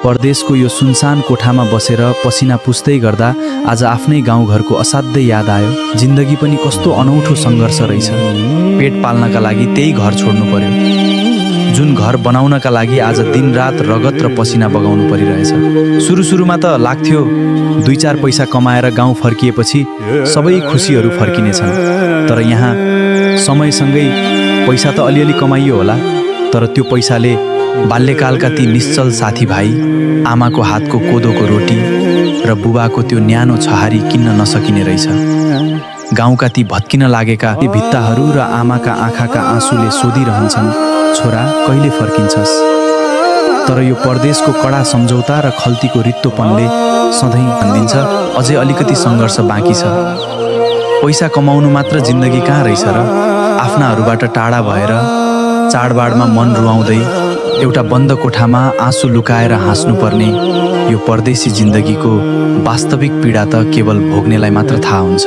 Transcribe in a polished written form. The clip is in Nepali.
परदेशको यो सुनसान कोठामा बसेर पसिना पुस्दै गर्दा आज आफ्नै गाउँघरको असाध्यै याद आयो। जिन्दगी पनि कस्तो अनौठो सङ्घर्ष रहेछ। पेट पाल्नका लागि त्यही घर छोड्नु पर्यो। जुन घर बनाउनका लागि आज दिनरात रगत र पसिना बगाउनु परिरहेछ। सुरुमा त लाग्थ्यो 2-4 पैसा कमाएर गाउँ फर्किएपछि सबै खुसीहरू फर्किनेछन्। तर यहाँ समयसँगै पैसा त अलिअलि कमाइयो होला, तर त्यो पैसाले बाल्यकालका ती निश्चल साथीभाइ, आमाको हातको कोदोको रोटी र बुबाको त्यो न्यानो छहारी किन्न नसकिने रहेछ। गाउँका ती भत्किन लागेका ती भित्ताहरू र आमाका आँखाका आँसुले सोधिरहन्छन्, छोरा कहिले फर्किन्छस्? तर यो परदेशको कडा सम्झौता र खल्तीको रित्तोपनले सधैँ भनिदिन्छ अझै अलिकति सङ्घर्ष बाँकी छ। पैसा कमाउनु मात्र जिन्दगी कहाँ रहेछ र? आफ्नाहरूबाट टाढा भएर चाडबाडमा मन रुवाउँदै एउटा बन्द कोठामा आँसु लुकाएर हाँस्नुपर्ने यो परदेशी जिन्दगीको वास्तविक पीडा त केवल भोग्नेलाई मात्र थाहा हुन्छ।